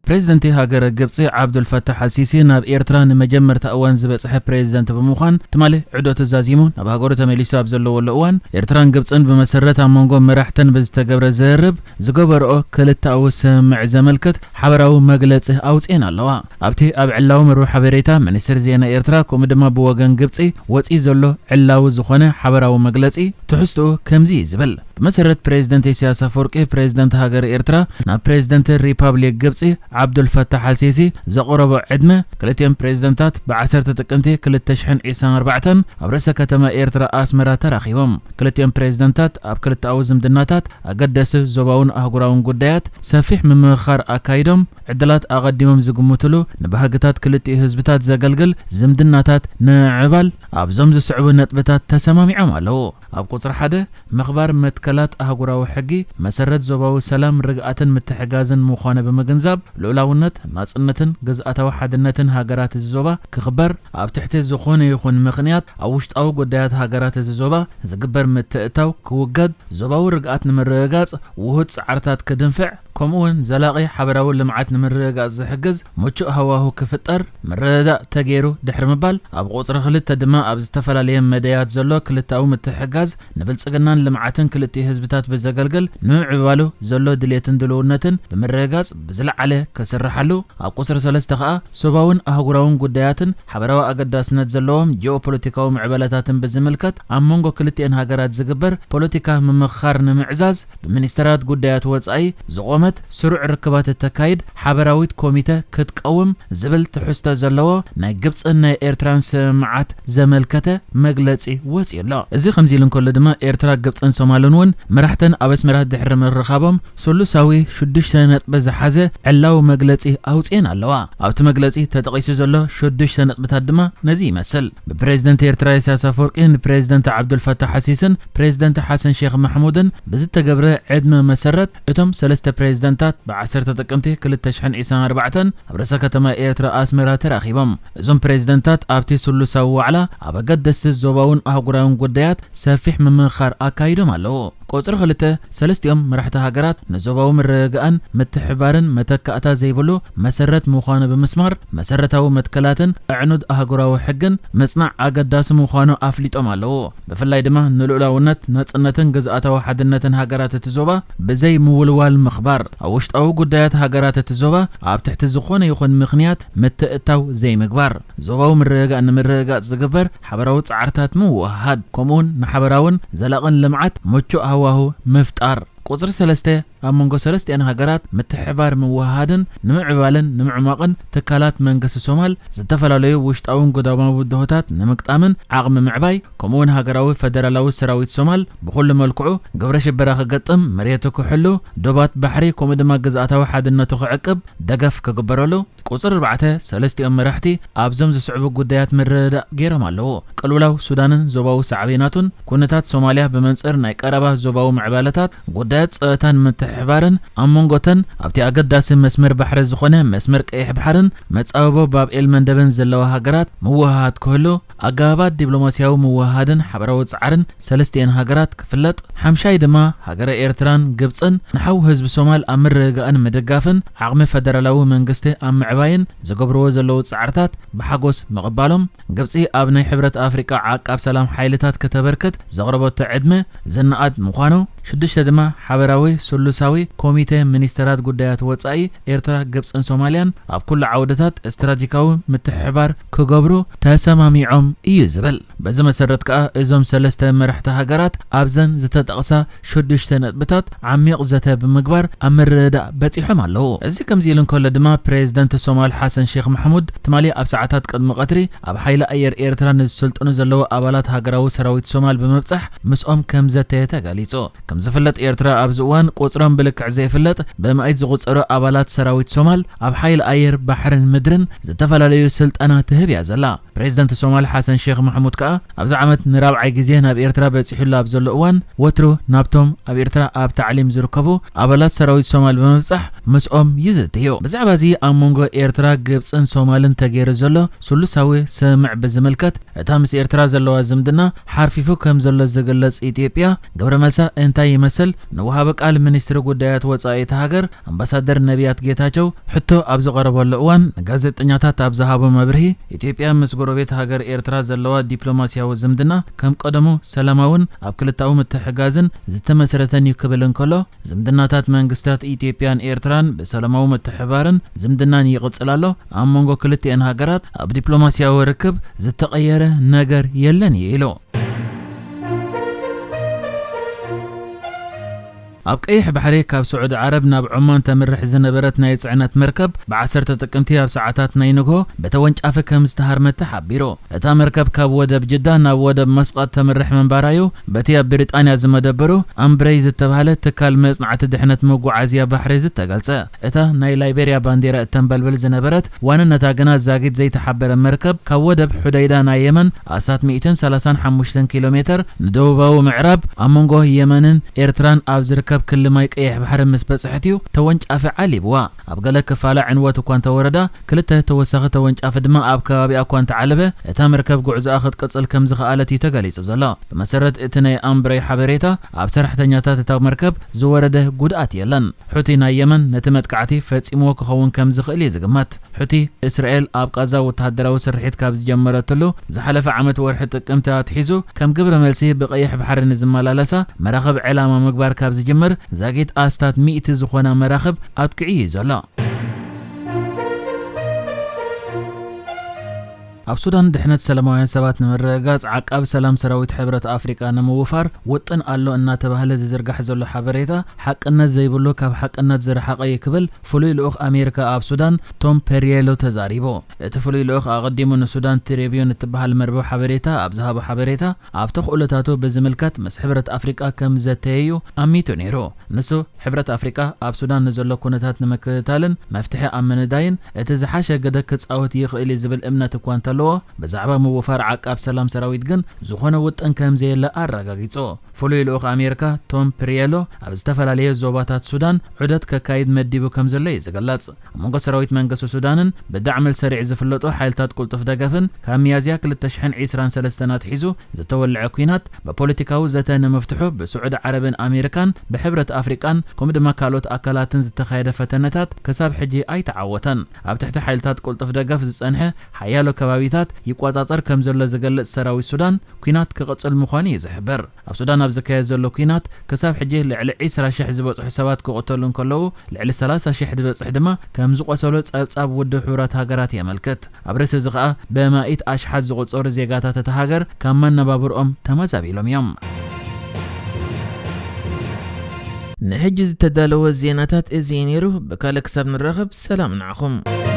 ፕሬዚደንት ሃገረ ግብፂ ዓብዱልፈታሕ ኣሲሲ ናብ ኤርትራ ንመጀመርታ እዋን ዝበፅሐ ፕሬዚደንት ብምዃን ትማሊ ዕደቱ ዛዚሙ ናብ ሃገሩ ተመሊሱ ኣብ ዘለወሉ እዋን፣ ኤርትራን ግብፅን ብመሰረት ኣብ መንጎ መራሕተን ብዝተገብረ ዝርርብ ዝገበርኦ ክልተኣዊ ስምምዕ ዘመልክት ሓበራዊ መግለፂ ኣውፅኤን ኣለዋ። ኣብቲ ኣብ ዕላዊ መርበብ ሓበሬታ ሚኒስትር ዜና ኤርትራ ከምኡ ድማ ብወገን ግብፂ ወፂኡ ዘሎ ዕላዊ ዝኾነ ሓበራዊ መግለፂ ትሕዝትኡ ከምዚ እዩ ዝብል። ብመሰረት ፕሬዚደንት ኢሳያስ ኣፈወርቂ ፕሬዚደንት ሃገር ኤርትራ ናብ ፕሬዚደንት ሪፓብሊክ ግብፂ ዓብዱልፈታሕ ኣሲሲ ዘቕረቦ ዕድመ፣ ክልቲኦም ፕሬዚደንታት ብ10 ጥቅምቲ ክልተ ሽሕን ዕስራን ኣርባዕተን ኣብ ርእሰ ከተማ ኤርትራ ኣስመራ ተራኺቦም። ክልቲኦም ፕሬዚደንታት ኣብ ክልተኣዊ ዝምድናታት ኣገደሲ ዞባውን ኣህጉራውን ጉዳያት ሰፊሕ ምምኽኻር ኣካይዶም፣ ዕድላት ኣቐዲሞም ዝግምትሉ፣ ንባህግታት ክልቲኡ ህዝብታት ዘገልግል ዝምድናታት ንምዕባል ኣብዞም ዝስዕቡ ነጥብታት ተሰማሚዖም ኣለዉ። ኣብ ቁጽሪ ሓደ፣ ምኽባር መትከላት ኣህጉራዊ ሕጊ መሰረት ዞባዊ ሰላም፣ ርግኣትን ምትሕጋዝን ምዃኑ ብምግንዛብ፣ ልኡላውነት፣ ናጽነትን ግዝኣታዊ ሓድነትን ሃገራት እዚ ዞባ ክኽበር፣ ኣብ ትሕቲ ዝኾነ ይኹን ምኽንያት ኣብ ውሽጣዊ ጉዳያት ሃገራት እዚ ዞባ ዝግበር ምትእትታው ክውገድ፣ ዞባዊ ርግኣት ንምርግጋጽ ውሁድ ጻዕርታት ክድንፍዕ፣ ከምኡ እውን ዘላቒ ሓበራዊ ልምዓት ንምርግጋጽ ዝሕግዝ ምቹእ ሃዋሁ ክፍጠር ምርድዳእ ተገይሩ ድሕሪ ምባል፣ ኣብ ቁጽሪ ክልተ ድማ ኣብ ዝተፈላለየ መዳያት ዘሎ ክልተኣዊ ምትሕግጋዝ ንብልጽግናን ልምዓትን ክልቲኡ ህዝብታት ብዘገልግል ንምምዕባሉ ዘሎ ድሌትን ድልውነትን ብምርግጋጽ ብዝለዓለ ክስርሓሉ፣ ኣብ ቁጽሪ ሰለስተ ከኣ ዞባውን ኣህጉራውን ጉዳያትን ሓበራዊ ኣገዳስነት ዘለዎም ጂኦፖለቲካዊ ምዕባለታትን ብዝምልከት ኣብ መንጎ ክልቲኤን ሃገራት ዝግበር ፖለቲካ ምምኽኻር ንምዕዛዝ ብሚኒስተራት ጉዳያት ወጻኢ ዝቖመት ስሩዕ ርክባት እተካይድ ሓበራዊት ኮሚተ ክትቀውም ዝብል ትሕዝቶ ዘለዎ ናይ ግብጽን ናይ ኤርትራን ስምምዓት ዘመልከተ መግለጺ ወጺኡ ኣሎ። እዚ ከምዚ ኢሉ እንከሎ ድማ ኤርትራ፣ ግብጽን ሶማልን እውን መራሕተን ኣብ ኣስመራ ድሕሪ ምርኻቦም ስሉሳዊ ሽዱሽተ ነጥቢ ዝሓዘ ዕላዊ መግለጺ ኣውጺኤን ኣለዋ። ኣብቲ መግለጺ ተጠቒሱ ዘሎ ሽዱሽተ ነጥብታት ድማ ነዚ ይመስል። ብፕሬዚደንት ኤርትራ ኢሳያስ ኣፈወርቂ ንፕሬዚደንት ዓብዱልፈታሕ ኣሲስን ፕሬዚደንት ሓሰን ሼክ ማሕሙድን ብዝተገብረ ዕድመ መሰረት፣ እቶም ሰለስተ ፕሬዚደንታት ብ10 ጥቅምቲ ክልተ ሽሕን ዕስራን ኣርባዕተን ኣብ ርእሰ ከተማ ኤርትራ ኣስመራ ተራኺቦም። እዞም ፕሬዚደንታት ኣብቲ ስሉሳዊ ዋዕላ ኣብ ኣገደስቲ ዞባውን ኣህጉራውን ጉዳያት ሰፊሕ ምምኽኻር ኣካይዶም ኣለዉ። ቁጽሪ ክልተ፣ ሰለስቲኦም መራሕቲ ሃገራት ንዞባዊ ምርግጋእን ምትሕብባርን መተካእታ ዘይብሉ መሰረት ምዃኑ ብምስማር፣ መሰረታዊ መትከላትን ኣዕኑድ ኣህጉራዊ ሕግን ምጽናዕ ኣገዳሲ ምዃኑ ኣፍሊጦም ኣለዉ። ብፍላይ ድማ ንልኡላውነት፣ ናጽነትን ግዝኣታዊ ሓድነትን ሃገራት እቲ ዞባ ብዘይ ምውልዋል ምኽባር፣ ኣብ ውሽጣዊ ጉዳያት ሃገራት እቲ ዞባ ኣብ ትሕቲ ዝኾነ ይኹን ምኽንያት ምትእትታው ዘይምግባር፣ ዞባዊ ምርግጋእ ንምርግጋጽ ዝግበር ሓበራዊ ጻዕርታት ምውህሃድ፣ ከምኡውን ንሓበራውን ዘላቕን ልምዓት ምቹእ ሃዋሁ ምፍጣር። ቁጽሪ ሰለስተ፣ ኣብ መንጎ ሰለስቲኣን ሃገራት ምትሕብባር ምውህሃድን ንምዕባልን ንምዕሟቕን ትካላት መንግስቲ ሶማል፣ ዝተፈላለዩ ውሽጣውን ግዳማዊ ብድሆታት ንምግጣምን ዓቕሚ ምዕባይ፣ ከምኡውን ሃገራዊ ፈደራላዊ ሰራዊት ሶማል ብኹሉ መልክዑ ግብረ ሽበራ ክገጥም፣ መሬቱ ክሕሉ፣ ዶባት ባሕሪ ከምኡ ድማ ግዝኣታዊ ሓድነቱ ክዕቅብ ደገፍ ክግበረሉ። ቁጽሪ ኣርባዕተ፣ ሰለስቲኦም መራሕቲ ኣብዞም ዝስዕቡ ጉዳያት ምርድዳእ ገይሮም ኣለዉ። ቅልውላው ሱዳንን ዞባዊ ሳዕቤናቱን፣ ኩነታት ሶማልያ ብመንጽር ናይ ቀረባ ዞባዊ ምዕባለታት፣ ጉዳያት ጸጥታን ምትሕብባርን፣ ኣብ መንጎተን ኣብቲ ኣገዳሲ መስመር ባሕሪ ዝኾነ መስመር ቀይሕ ባሕርን መጻብቦ ባብ ኤል መንደብን ዘለዋ ሃገራት ምውህሃድ ክህሉ፣ ኣገባባት ዲፕሎማስያዊ ምውህሃድን ሓበራዊ ጻዕርን ሰለስቲኤን ሃገራት ክፍለጥ፣ ሓምሻይ ድማ ሃገረ ኤርትራን ግብጽን ንሓው ህዝቢ ሶማል ኣብ ምርግጋእን ምድጋፍን ዓቕሚ ፈደራላዊ መንግስቲ ኣብ ምዕባይን ዝገብርዎ ዘለዉ ጻዕርታት ብሓጎስ ምቕባሎም፣ ግብጺ ኣብ ናይ ሕብረት ኣፍሪቃ ዓቃብ ሰላም ሓይልታት ከተበርክት ዘቕረበቶ ዕድመ ዝነኣድ ምዃኑ፣ ሽዱሽተ ድማ ሓበራዊ ስሉሳዊ ኮሚተ ሚኒስተራት ጉዳያት ወጻኢ ኤርትራ፣ ግብጽን ሶማልያን ኣብ ኩሉ ዓውድታት ስትራቴጂካዊ ምትሕብባር ክገብሩ ተሰማሚዖም እዩ ዝብል። በዚ መሰረት ከኣ እዞም ሰለስተ መራሕቲ ሃገራት ኣብዘን ዝተጠቕሳ ሽዱሽተ ነጥብታት ዓሚቕ ዘተ ብምግባር ኣብ ምርድዳእ በጺሖም ኣለዉ። እዚ ከምዚ ኢሉ እንከሎ ድማ ፕሬዚደንት ሶማል ሓሰን ሼክ ማሕሙድ ትማሊ ኣብ ሰዓታት ቅድሚ ቀትሪ ኣብ ሓይሊ ኣየር ኤርትራ ንዝስልጥኑ ዘለዉ ኣባላት ሃገራዊ ሰራዊት ሶማል ብምብጻሕ ምስኦም ከም ዘተየ ተገሊጹ። ከም ዝፍለጥ ኤርትራ ኣብዚ እዋን ቁጽሮም ብልክዕ ዘይፍለጥ ብመኣይት ዝቑጸሩ ኣባላት ሰራዊት ሶማል ኣብ ሓይሊ ኣየር፣ ባሕርን ምድርን ዝተፈላለዩ ስልጠና ትህብ እያ ዘላ። ፕሬዚደንት ሶማል ሓሰን ሼክ ማሕሙድ ከኣ ኣብዚ ዓመት ንራብዓይ ግዜ ናብ ኤርትራ በጺሑሉ ኣብ ዘሎ እዋን፣ ወትሩ ናብቶም ኣብ ኤርትራ ኣብ ታዕሊም ዝርከቡ ኣባላት ሰራዊት ሶማል ብምብጻሕ ምስኦም ይዝቲ እዩ። ብዛዕባ እዚ ኣብ መንጎ ኤርትራ፣ ግብጽን ሶማልን ተገይሩ ዘሎ ስሉሳዊ ስምምዕ ብዝምልከት፣ እታ ምስ ኤርትራ ዘለዋ ዝምድና ሓርፊፉ ከም ዘሎ ዝግለጽ ኢትዮጵያ፣ ግብረ መልሳ እንታይ ይመስል፣ ንወሃቢ ቃል ሚኒስትሪ ጉዳያት ወጻኢ እታ ሃገር ኣምባሳደር ነቢያት ጌታቸው ሕቶ ኣብ ዝቐረበሉ እዋን ንጋዜጠኛታት ኣብ ዝሃቦ መብርሂ፣ ኢትዮጵያ ምስ ጎረቤት ሃገር ኤርትራ ዘለዋ ዲፕሎማስያዊ ዝምድና ከም ቀደሙ ሰላማውን ኣብ ክልታዊ ምትሕጋዝን ዝተመስረተን እዩ ክብል እንከሎ፣ ዝምድናታት መንግስታት ኢትዮጵያን ኤርትራን ብሰላማዊ ምትሕባርን ዝምድናን ይቕጽል ኣሎ። ኣብ መንጎ ክልቲኤን ሃገራት ኣብ ዲፕሎማስያዊ ርክብ ዝተቐየረ ነገር የለን እዩ ኢሉ። ኣብ ቀይሕ ባሕሪ ካብ ስዑዲ ዓረብ ናብ ዖማን ተምርሕ ዝነበረት ናይ ጽዕነት መርከብ ብ10 ጥቅምቲ ኣብ ሰዓታት ናይ ንግሆ ብተወንጫፊ ከም ዝተሃርመት ተሓቢሩ። እታ መርከብ ካብ ወደብ ጅዳ ናብ ወደብ መስቐጥ ተምርሕ ምንባራዩ በቲ ኣብ ብሪጣንያ ዝመደበሩ ኣምብረይ ዝተባህለ ትካል መጽናዕቲ ድሕነት መጓዓዝያ ባሕሪ ዝተገልጸ። እታ ናይ ላይቤርያ ባንዴራ እተንበልብል ዝነበረት ዋንነታ ግና ዛጊት ዘይተሓበረ መርከብ ካብ ወደብ ሑደይዳ ናይ የመን ኣስታት ሚእትን ሰላሳን ሓሙሽተን ኪሎ ሜተር ንደቡባዊ ምዕራብ ኣብ መንጎ የመንን ኤርትራን ኣብ ዝርከብ ክሊ ማይ ቀይሕ ባሕሪ ምስ በጽሐት እዩ ተወንጫፊ ዓሊብዋ። ኣብ ገለ ክፋላ ዕንወት እኳ እንተወረዳ፣ ክልተ ተወሳኺ ተወንጫፊ ድማ ኣብ ከባቢኣ እኳ እንተዓለበ፣ እታ መርከብ ጉዕዞኣ ክትቅጽል ከም ዝኸኣለት እዩ ተገሊጹ ዘሎ። ብመሰረት እቲ ናይ ኣምብረይ ሓበሬታ፣ ኣብ ሰራሕተኛታት እታ መርከብ ዝወረደ ጉድኣት የለን። ሑቲ ናይ የመን ነቲ መጥቃዕቲ ፈጺምዎ ክኸውን ከም ዝኽእል እዩ ዝግመት። ሑቲ፣ እስራኤል ኣብ ቃዛ ወተሃደራዊ ስርሒት ካብ ዝጀመረትሉ ዝሓለፈ ዓመት ወርሒ ጥቅምቲ ኣትሒዙ፣ ከም ግብረ መልሲ ብቐይሕ ባሕሪ ንዝመላለሳ መራኽብ ዕላማ ምግባር ካብ ዝጅምር፣ ዛጊት ኣስታት ሚእቲ ዝኾና መራኽብ ኣጥቂዑ እዩ ዘሎ። ኣብ ሱዳን ድሕነት ሰላማውያን ሰባት ንምርግጋጽ ዓቃቢ ሰላም ሰራዊት ሕብረት ኣፍሪቃ ንምውፋር ውጥን ኣሎ እናተባህለ ዝዝርጋሕ ዘሎ ሓበሬታ ሓቅነት ዘይብሉ፣ ካብ ሓቅነት ዝረሓቐ እዩ ክብል ፍሉይ ልኡኽ ኣሜሪካ ኣብ ሱዳን ቶም ፔሪየሎ ተዛሪቡ። እቲ ፍሉይ ልኡኽ ኣቐዲሙ ንሱዳን ትሪቢዩን እትበሃል መርበብ ሓበሬታ ኣብ ዝሃቦ ሓበሬታ፣ ኣብ ተኽእሎታቱ ብዝምልከት ምስ ሕብረት ኣፍሪቃ ከም ዘተየዩ ኣሚቱ ነይሩ። ንሱ፣ ሕብረት ኣፍሪቃ ኣብ ሱዳን ንዘሎ ኩነታት ንምክትታልን መፍትሒ ኣብ ምንዳይን እቲ ዝሓሸ ግደ ክጻወት ይኽእል እዩ ዝብል እምነት እኳ እንተለዎ፣ ብዛዕባ ምውፋር ዓቃብ ሰላም ሰራዊት ግን ዝኾነ ውጥን ከም ዘየለ ኣረጋጊጹ። ፍሉይ ልኡኽ ኣሜሪካ ቶም ፕሪየሎ ኣብ ዝተፈላለየ ዞባታት ሱዳን ዑደት ከካይድ መዲቡ ከም ዘሎ እዩ ዝግለጽ። ኣብ መንጎ ሰራዊት መንግስቲ ሱዳንን ብዳዕመል ሰሪዕ ዝፍለጡ ሓይልታት ቅልጡፍ ደገፍን ካብ ሚያዝያ ክልተ ሽሕን ዕስራን ሰለስተን ኣትሒዙ ዝተወልዐ ኲናት ብፖለቲካዊ ዘተ ንምፍትሑ ብስዑዲ ዓረብን ኣሜሪካን ብሕብረት ኣፍሪቃን ከምኡ ድማ ካልኦት ኣካላትን ዝተኻየደ ፈተነታት ክሳብ ሕጂ ኣይተዓወተን። ኣብ ትሕቲ ሓይልታት ቅልጡፍ ደገፍ ዝጸንሐ ሓያሎ ከባቢታት ይቆጻጸር ከም ዘሎ ዝገልጽ ሰራዊት ሱዳን፣ ኲናት ክቕጽል ምዃኑ እዩ ዝሕብር። ኣብ ሱዳን ኣብ ዝካየድ ዘሎ ኲናት ክሳብ ሕጂ ልዕሊ ዕስራ ሽሕ ዝበጽሑ ሰባት ክቕተሉ እንከለዉ፣ ልዕሊ ሰላሳ ሽሕ ዝበጽሕ ድማ ከም ዝቖሰሉ ጸብጻብ ውድብ ሕቡራት ሃገራት የመልክት። ኣብ ርእሲ እዚ ኸኣ ብኣማኢት ኣሽሓት ዝቑጸሩ ዜጋታት እታ ሃገር ካብ መነባብርኦም ተመዛቢሎም እዮም። ንሕጂ ዝተዳለወ ዜናታት እዚ እዩ ነይሩ። ብካልእ ክሳብ ንራኸብ ሰላም ንዓኹም።